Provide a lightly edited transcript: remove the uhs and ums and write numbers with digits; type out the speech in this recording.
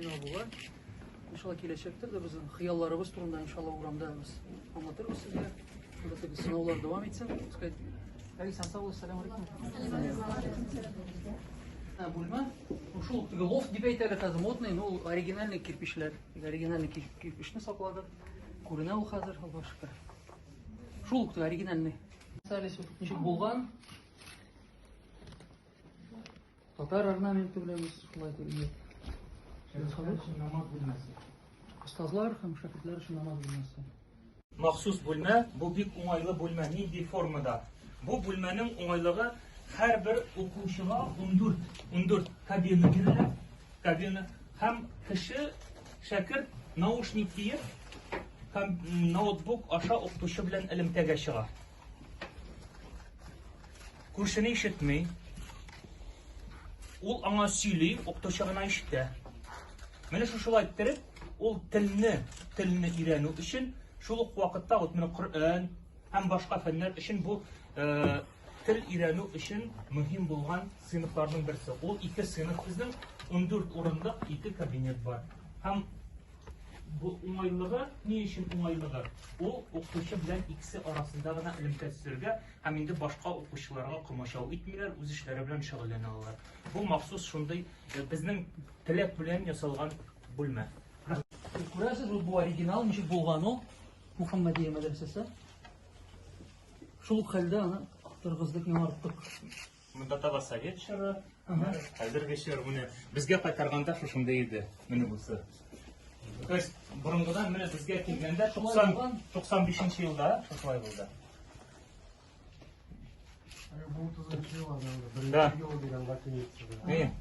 Була. Иншалла киләчәктә дә безнең хыялларыбыз турында иншалла урамда без аңлатырбыз сезгә. Шунда теге сынаулар дәвам итсен. Сказать, Алиса, сау булыгыз, сәлам алейкум. Ә, бүлмә. Ну, шул теге лофт дип әйтәләр хәзер, модный, но ул оригинальный кирпичләр. Теге оригинальный кирпичне сакладык. Күренә ул хәзер, Аллаһка шөкер. Шул ук теге оригинальный. Ничек булган? Татар орнаменты белән без шулай күренә. Шәкертләр өчен намаз бүлмәсе. Остазлар һәм шәкертләр өчен намаз бүлмәсе. Махсус бүлмә, бу бик уңайлы бүлмә, нинди формада? Бу бүлмәнең уңайлыгы һәрбер укучыга 14, 14 кабина бирелә, кабина һәм кеше шәкерт наушник киеп, ноутбук аша укытучы белән элемтәгә чыга. Күршене ишетми. Ул аңа сөйли, укытучы гына ишетә. Менә шушылай иттереп, ул телне, телне өйрәнү өчен, шул ук вакытта вот менә Коръән һәм башка фәннәр өчен бу э, тел өйрәнү өчен мөһим булган сыйныфларның берсе. Ул ике сыйныф безнең 14 урындык, ике кабинет бар. Һәм Бу уңайлыгы, ни өчен уңайлыгы? Ул укытучы белән икесе арасында гына элемтә төзергә һәм инде башка укучыларга комачау итмиләр, үз эшләре белән шөгыльләнә алалар. Бу махсус шундый э, безнең теләк белән ясалган бүлмә. Күрәсез, бу оригинал ничек булган ул Мухаммадия мәдрәсәсе. Шул ук хәлдә аны торгыздык, яңарттык. Монда таба совет чоры, хәзерге чор менә безгә кайтарганда шушындый иде, менә бусы. То есть борынгыдан менә безгә килгәндә 90 95 елда шушылай булды. Бу 30 елларда Да. беренче ел дигән латиницада. Әйе.